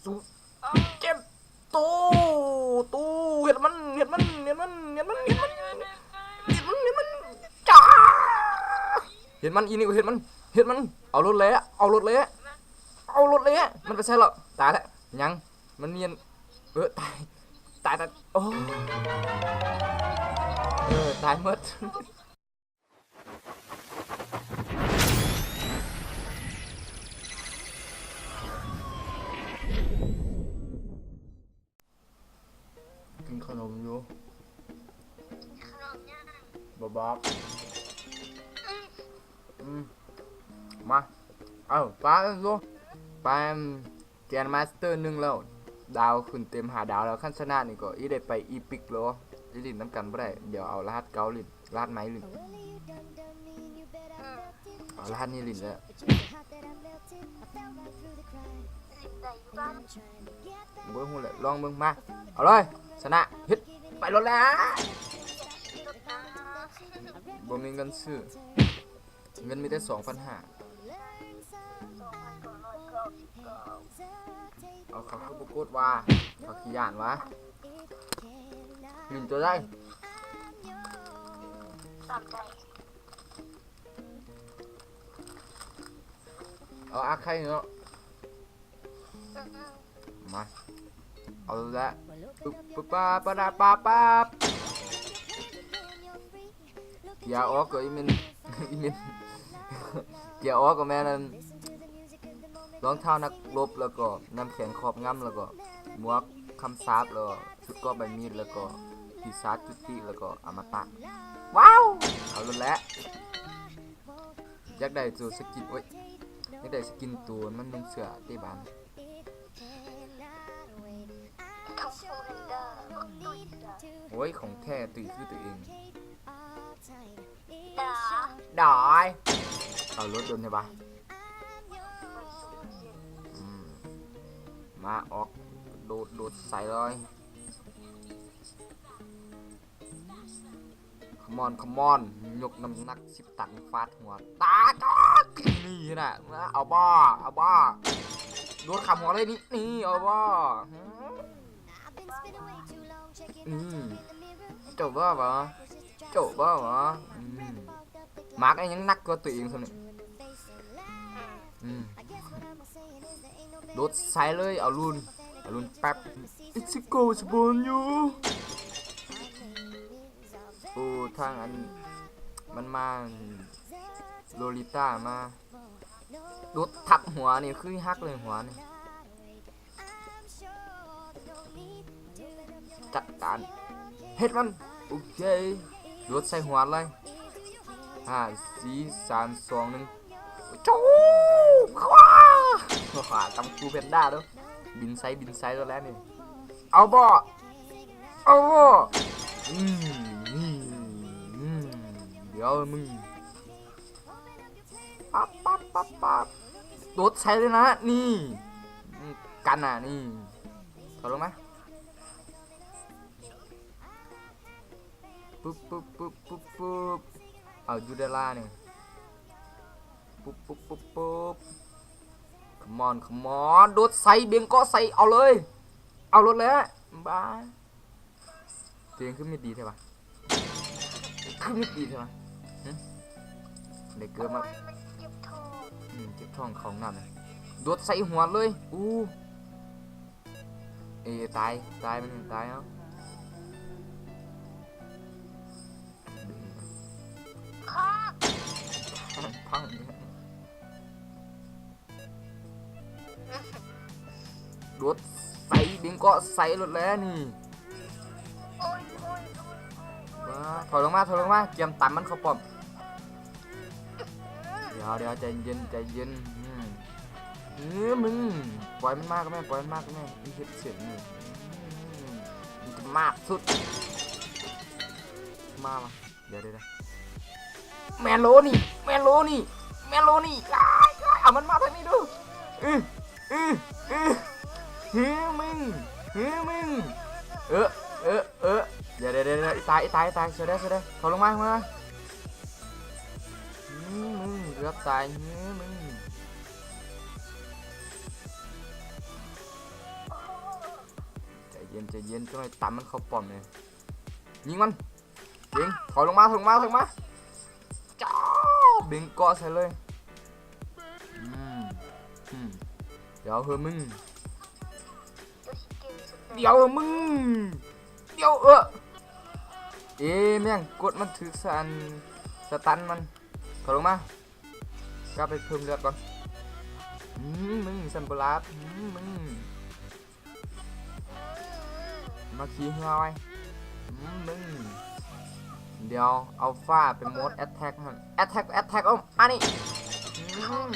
ສູເຈັບ ໂຕ ໂຕ ເຮັດມັນ ເຮັດມັນ ເຮັດມັນ ເຮັດມັນ ເຮັດມັນ ເຮັດມັນ ເຮັດມັນ ຈ້າ ເຮັດມັນ ອີນີ້ ເຮັດມັນ ເຮັດມັນ ເອົາໂລດແຫຼະ ເອົາໂລດແຫຼະ ເອົາໂລດແຫຼະ ມັນໄປໃສແລ້ວ? ຕາຍແລ້ວ ຍັງ ມັນມີອັນ ເອີ ຕາຍ ຕາຍ ຕາຍ ໂອ້ ເອີ ຕາຍໝົດ. ກິນຂະໜົມຢູ່ ກິນຂະໜົມຫຍັງ? ບໍ່ບອກ ອືມ ອືມ ມາ ເອົ້າ ປາຢູ່ ປາ Grandmaster ໜຶ່ງແລ້ວ ດາວຂຶ້ນເຕັມຫ້າດາວແລ້ວ ຄັນຊະນະນີ້ກໍອີໄດ້ໄປອີປິກແລ້ວ ອີຫຼິ້ນນຳກັນບໍ່ໄດ້ ດຽວເອົາລະຫັດເກົ່າຫຼິ້ນ ລະຫັດໃໝ່ຫຼິ້ນ ເອົາລະຫັດນີ້ຫຼິ້ນແລ້ວ ບໍ່ຮູ້ແຫຼະ ລອງເບິ່ງ ມາ ເອົາເລີຍ ຊະນະ ເຮັດ ໄປໂລດແຫຼະ ບໍ່ມີເງິນຊື້ ເງິນມີແຕ່ສອງພັນຫ້າ ເອົາ ເຂົາຄືບໍ່ກົດວ່າ ເຂົາຂີ້ຢ້ານຫວາ ຫຼິ້ນຕົວໃດ? ຕາມໃຈ ເອົາອາໄຄເນາະ ມາ ເອົາລະ ປຶບ ປຶບ ປາ ປາ ດາ ປາ ປາ ເກຍອອກກໍອີເມັນ ອີເມັນ ເກຍອອກກໍແມ່ນອັນ ລອງເທົ້ານັກລົບ ແລ້ວກໍນ້ຳແຂງຄອບງຳ ແລ້ວກໍໝວກຄຳສາບ ແລ້ວກໍຊຸດເກາະໃບມີດ ແລ້ວກໍປີສາດຈຸຕິ ແລ້ວກໍອະມະຕະ ວ້າວ ເອົາໂລດແຫຼະ ຢາກໄດ້ໂຕສະກິນ ໂອ້ຍ ຢາກໄດ້ສະກິນໂຕມັນນຸ່ງເສື້ອເຕະບານ ໂອ້ຍ ຂອງແທ້ ຕຸ້ຍຄືຕົວເອງ ດາ ດາຍ ເອົາໂລດດົນໃຊ່ປະ ອືມ ມາ ອອກ ໂດດ ໂດດໃສ່ເລີຍ Come on Come on ຍົກນ້ຳໜັກສິບຕັນ ຟາດຫົວ ຕາຍ ນີ້ນະ ເອົາບໍ່ ເອົາບໍ່ ໂດດຂ້າມຫົວເລີຍ ນີ້ ນີ້ ເອົາບໍ່ ອືມ ເຈົ້າບ້າຫວາ ເຈົ້າບ້າຫວາ ອືມ ໝາກອັນຍັງໜັກກວ່າຕົວເອງຊ້ຳນີ້ ອືມ ໂດດໃສ່ເລີຍ ເອົາລຸ້ນ ເອົາລຸ້ນແປັບ It's a ghost upon you ໂອ້ ທາງອັນ ມັນມາ ໂລລິຕ້າມາ ໂດດທັບຫົວນີ້ ຄືຫັກເລີຍຫົວນີ້ ຈັດການ ເຮັດມັນ ໂອເຄ ໂດດໃສ່ຫົວເລີຍ ຫ້າ ສີ່ ສາມ ສອງ ໜຶ່ງ ໂຈ ຄວ້າ ກຳຄູແພນດ້າເດີ້ ບິນໃສ່ ບິນໃສ່ແລ້ວນີ້ ເອົາບໍ່ ເອົາບໍ່ ອືມ ນີ້ ອືມ ດຽວມຶງ ປັບ ປັບ ປັບ ປັບ ໂດດໃສ່ເລີຍນະ ນີ້ ກັນນະ ນີ້ ຖອຍລົງມາ ປຶບ ປຶບ ປຶບ ປຶບ ປຶບ ເອົາຢູ່ດາລານີ້ ປຶບ ປຶບ ປຶບ ປຶບ Come on Come on ໂດດໃສ່ ເບັງເກາະໃສ່ ເອົາເລີຍ ເອົາໂລດແຫຼະ ບາຍ ຕົວເອງຄືມິດດີແທ້ວະ ຄືມິດດີແທ້ວະ ຫຶ ໄດ້ເກີບມາ ໂອ້ຍ ມັນເຈັບທ້ອງ ອືມ ເຈັບທ້ອງເຂົ້າຫ້ອງນ້ຳ ໂດດໃສ່ຫົວເລີຍ ອູ້ ເອ ຕາຍ ຕາຍ ມັນຕາຍເອົາ ພັງ ໂດດໃສ່ ເບັງເກາະໃສ່ໂລດແຫຼະນີ້ ໂອ້ຍ ໂອ້ຍ ໂອ້ຍ ໂອ້ຍ ວ້າ ຖອຍລົງມາ ຖອຍລົງມາ ກຽມຕຳມັນເຂົ້າປ້ອມ ດຽວ ດຽວ ໃຈເຢັນ ໃຈເຢັນ ອືມ ເອີ ມຶງ ປ່ອຍມັນມາກໍແມ່ນ ປ່ອຍມັນມາກໍແມ່ນ ມັນເຮັດເສັ້ນນີ້ ອືມ ມັນຈະມາກສຸດ ມາວະ ດຽວ ດຽວ ດຽວ ແມ່ນໂລນີ້ ແມ່ນໂລນີ້ ແມ່ນໂລນີ້ ອ້າຍ ເອົາມັນມາທາງນີ້ດູ ອື ອື ອື ຫື ມຶງ ຫື ມຶງ ເອີ ເອີ ເອີ ດຽວ ດຽວ ດຽວ ດຽວ ອີຕາຍ ອີຕາຍ ອີຕາຍ ຊ່ວຍແດ່ ຊ່ວຍແດ່ ຖອຍລົງມາ ລົງມາ ຫື ມຶງ ເກືອບຕາຍ ຫື ມຶງ. ໃຈເຢັນ ຈັກໜ້ອຍຕຳມັນເຂົ້າປ້ອມເລີຍ. ຍິງມັນ ເບັງ ຖອຍລົງມາ ຖອຍລົງມາ ຖອຍລົງມາ ຈ້າ ເບັງເກາະໃສ່ເລີຍ. ອືມ ອືມ ດຽວເຮີ ມຶງ ດຽວເຮີ ມຶງ ດຽວ ເອີ ເອ ແມ່ງກົດມັນຖືກສະ ອັນ ສະຕັນມັນ. ຖອຍລົງມາ ກັບໄປເພີ່ມເລືອດກ່ອນ. ອືມ ມຶງ ຊັ້ນບໍ່ລາດ ອືມ ມຶງ ມາຂີ່ເຮືອໄວ້ ອືມ ມຶງ ດຽວເອົາຟ້າໄປໝົດ ແອັດແທັກຫັ້ນ ແອັດແທັກ ແອັດແທັກ ເອົາ ມານີ້ ອືມ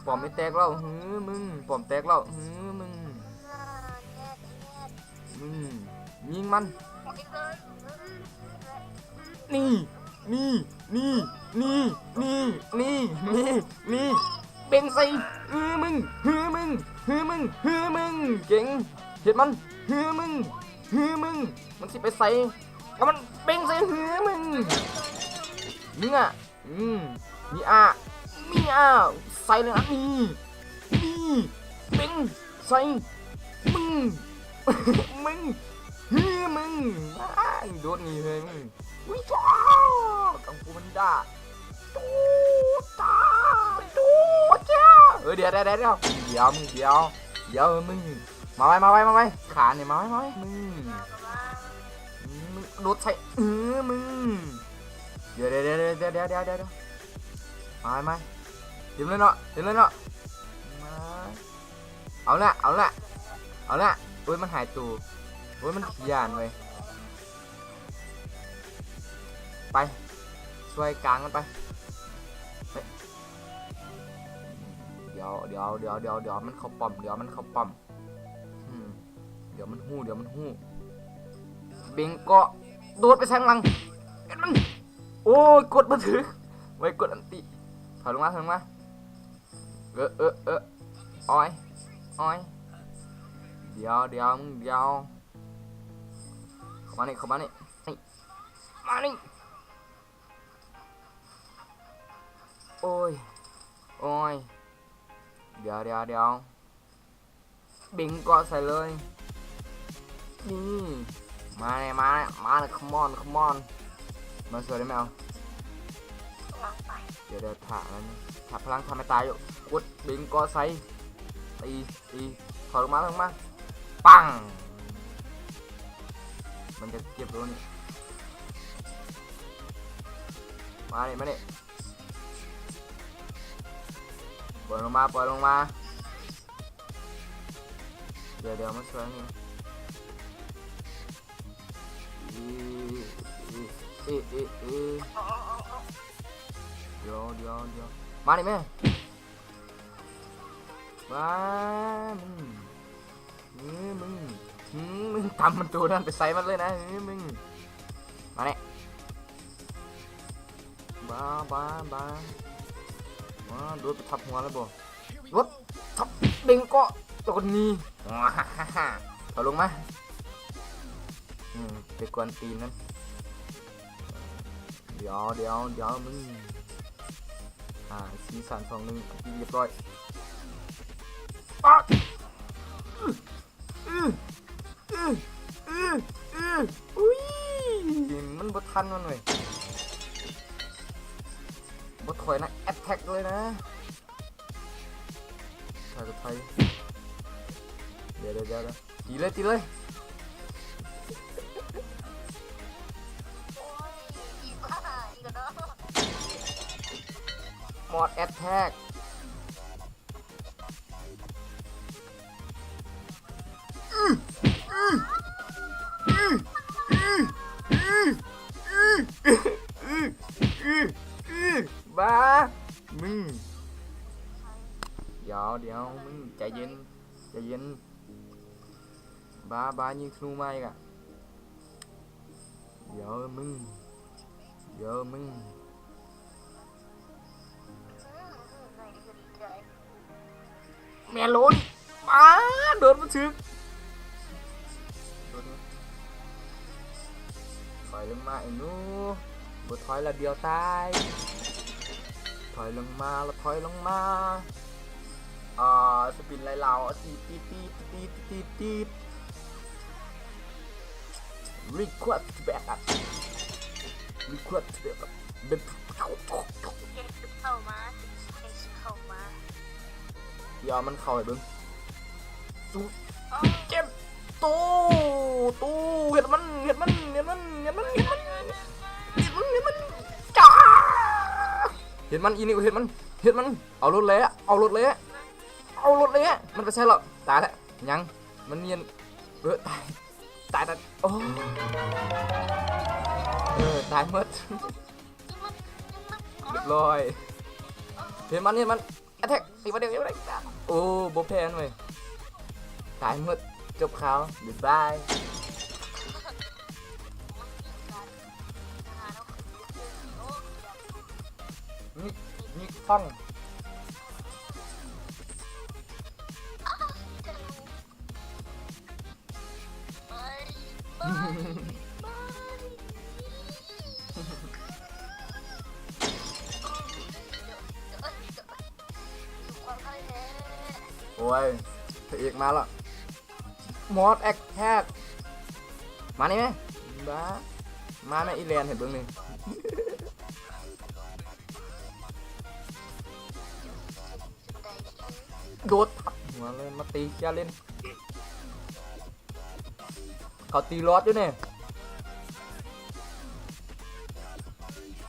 ປ້ອມນີ້ແຕກແລ້ວ ຫື ມຶງ ປ້ອມແຕກແລ້ວ ຫື ມຶງ ອືມ ຍິງມັນ ນີ້ ນີ້ ນີ້ ເບັງໃສ່ ຫື ມຶງ ຫື ມຶງ ຫື ມຶງ ຫື ມຶງ ເກັ່ງ ເຮັດມັນ ຫື ມຶງ ຫື ມຶງ ມັນຊິໄປໃສ ເອົາມັນເບັງໃສ່ ຫື ມຶງ ເມື່ອ ອືມ ມີອາ ມີອາ ໃສ່ເລີຍນະ ນີ້ ນີ້ ເບັງໃສ່ ມຶງ ມຶງ ຫື ມຶງ ອ້າຍ ໂດດໜີເຮີຍ ມຶງ ອຸ້ຍ ຈ້າ ກັງຟູແພນດ້າ ຕູດ ຕາ ຕູດ ຈ້າ ເອີ ດຽວ ດຽວ ດຽວ ດຽວ ດຽວ ມຶງ ດຽວ ດຽວ ມຶງ ມາໄວ ມາໄວ ມາໄວ ຂານີ້ ມາໄວ ມາໄວ ມຶງ ມຶງ ໂດດໃສ່ ເອີ ມຶງ ດຽວ ດຽວ ມາ ມາ ເຕັມເລີຍເນາະ ເຕັມເລີຍເນາະ ມາ ເອົາລະ ເອົາລະ ເອົາລະ ໂອ້ຍ ມັນຫາຍໂຕ ໂອ້ຍ ມັນຂີ້ຢ້ານເວີຍ ໄປ ຊ່ວຍກາງມັນໄປ ໄປ ດຽວ ດຽວ ດຽວ ດຽວ ດຽວ ມັນເຂົ້າປ້ອມ ດຽວ ມັນເຂົ້າປ້ອມ ອືມ ດຽວມັນຮູ້ ດຽວມັນຮູ້ ເບັງເກາະ ໂດດໄປທາງຫຼັງ ເຮັດມັນ ໂອ້ຍ ກົດບໍ່ຖືກ ໄວ້ກົດອັນຕິ ຖອຍລົງມາ ຖອຍລົງມາ ເອີ ເອີ ເອີ ໂອ້ຍ ໂອ້ຍ ດຽວ ດຽວ ມຶງ ດຽວ ເຂົ້າມານີ້ ເຂົ້າມານີ້ ນີ້ ມານີ້ ໂອ້ຍ ໂອ້ຍ ດຽວ ດຽວ ດຽວ ເບັງເກາະໃສ່ເລີຍ ນີ້ ມາແນ່ ມາແນ່ ມາແນ່ ຄຳອອນ ຄຳອອນ ມາຊ່ວຍໄດ້ແມວ ດຽວ ດຽວ ຖ້າມັນ ຖ້າພະລັງ ຖ້າແມ່ນຕາຍຢູ່ ກົດເບັງເກາະໃສ່ ຕີ ຕີ ຖອຍລົງມາ ຖອຍລົງມາ ປັງ ມັນຈະເຈັບໂດນ ມານີ້ ມານີ້ ປ່ອຍລົງມາ ປ່ອຍລົງມາ ດຽວ ດຽວ ມາຊ່ວຍນີ້ ເອ ເອ ເອ ເອ ດຽວ ດຽວ ດຽວ ມານີ້ແມ່ ວ້າ ມຶງ ເອີ ມຶງ ຫື ມຶງ ຕຳມັນໂຕນັ້ນ ໄປໃສ່ມັນເລີຍນະ ຫື ມຶງ ມາແນ່ ບາ ບາ ບາ ບາ ໂດດໄປທັບຫົວແລ້ວບໍ່? ລົດທັບເບັງເກາະ ໂຕນີ້ ຖອຍລົງມາ ອືມ ໄປກວນຕີນນັ້ນ ດຽວ ດຽວ ດຽວ ມຶງ ຫ້າ ສີ່ ສາມ ສອງ ໜຶ່ງ ເປັນທີ່ຮຽບຮ້ອຍ ປາດ ອື້ ອື້ ອຸ້ຍ ມັນບໍ່ທັນມັນເວີຍ ບໍ່ຖອຍນະ ແອັດແທັກເລີຍນະ ຖອຍກໍຖອຍ ດຽວ ດຽວ ດຽວ ດຽວ ຕີເລີຍ ຕີເລີຍ ມອດແອັດແທັກ ບ້າ ມຶງ ດຽວ ດຽວ ມຶງ ໃຈເຢັນ ໃຈເຢັນ ບ້າ ບ້າ ຍິງທະນູມາອີກອະ ດຽວ ມຶງ ດຽວ ມຶງ ແມ່ນໂລດ ອ້າ ໂດນບໍ່ຖືກ ຖອຍລົງມາໄອ້ໜູ ບໍ່ຖອຍລະດຽວຕາຍ ຖອຍລົງມາລະ ຖອຍລົງມາ ອ່າ ສະປິນໄລ່ລາວ ຕີດ ຕີດ ຕີດ request backup request backup ເກັບເຂົ້າມາ ເກັບເຂົ້າມາ ດຽວມັນເຂົ້າໃຫ້ເບິ່ງ ສູ ເຈັບ ໂຕ ໂຕ ເຮັດມັນ ເຮັດມັນ ເຮັດມັນ ເຮັດມັນ ເຮັດມັນ ເຮັດມັນ ເຮັດມັນ ຈ້າ ເຮັດມັນ ອີນິວ ເຮັດມັນ ເຮັດມັນ ເອົາໂລດແຫຼະ ເອົາໂລດແຫຼະ ເອົາໂລດແຫຼະ ມັນໄປໃສແລ້ວ? ຕາຍແລ້ວ ຍັງ ມັນມີອັນ ເອີ ຕາຍ ຕາຍ ຕາຍ ໂອ້ ເອີ ຕາຍໝົດ ຮຽບຮ້ອຍ ເຮັດມັນ ເຮັດມັນ attack ຕີບໍ່ໄດ້ ຕີບໍ່ໄດ້ ໂອ້ ບໍ່ແພ້ເວີຍ ຕາຍໝົດ ຈົບຂ່າວ ບາຍບາຍ. ນິກ ນິກຟັງ ໂອ້ຍ ພະເອກມາລະ Mod Attack ມານີ້ແມະ ມາ ມາແມະ ອີແລນ ໃຫ້ເບິ່ງນີ້ ໂດດທັບຫົວເລີຍ ມາຕີເຄຍເລນ ເຂົາຕີລອດຢູ່ນີ້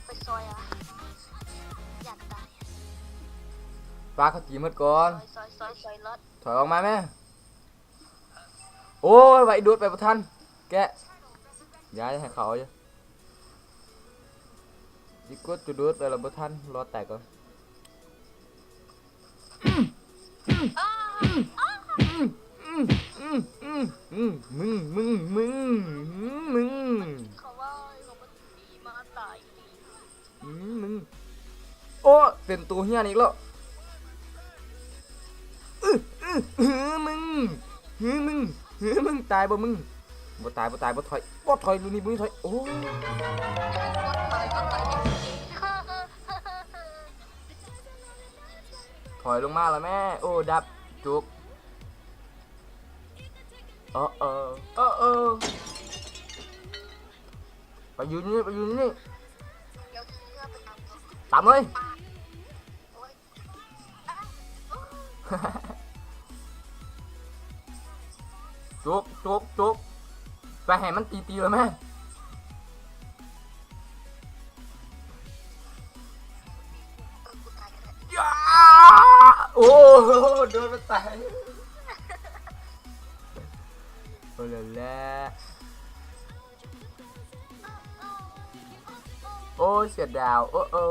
ໄປຊອຍອະ ຢາກຕາຍ ປາເຂົາຕີໝົດກ່ອນ ຊອຍ ຊອຍ ຊອຍ ຊອຍລອດ ຖອຍອອກມາແມະ ໂອ້ຍ ໄວໂດດໄປບໍ່ທັນ ແກະ ຢ່າໃຫ້ເຂົາຢູ່ ຊິກົດຈຸໂດດໄປແລ້ວບໍ່ທັນ ລອດແຕກກ່ອນ ມຶງ ມຶງ ມຶງ ມຶງ ມຶງ ເຂົາວ່າເຂົາບໍ່ຕີມາຕາຍ ອືມ ມຶງ ໂອ້ ເປັນໂຕເຮຍນີ້ອີກແລ້ວ ອື ອື ອື ມຶງ ອື ມຶງ ອື ມຶງ ຕາຍບໍ່ມຶງ ບໍ່ຕາຍ ບໍ່ຕາຍ ບໍ່ຖອຍ ບໍ່ຖອຍ ລຸ້ນນີ້ບໍ່ມີຖອຍ ໂອ້ ຖອຍລົງມາລະແມ່. ໂອ້ ດັບ ຈຸກ ເອີ ເອີ ເອີ ເອີ ໄປຢືນນີ້ ໄປຢືນນີ້ ຕາມເລີຍ ຈຸກ ຈຸກ ຈຸກ ໄປໃຫ້ມັນຕີໆ ລະແມ່ ຢ່າ ໂອ້ ໂດນມັນຕາຍ ໂອ້ ລະລະ ໂອ້ ເສຍດາວ ໂອ້ ໂອ້.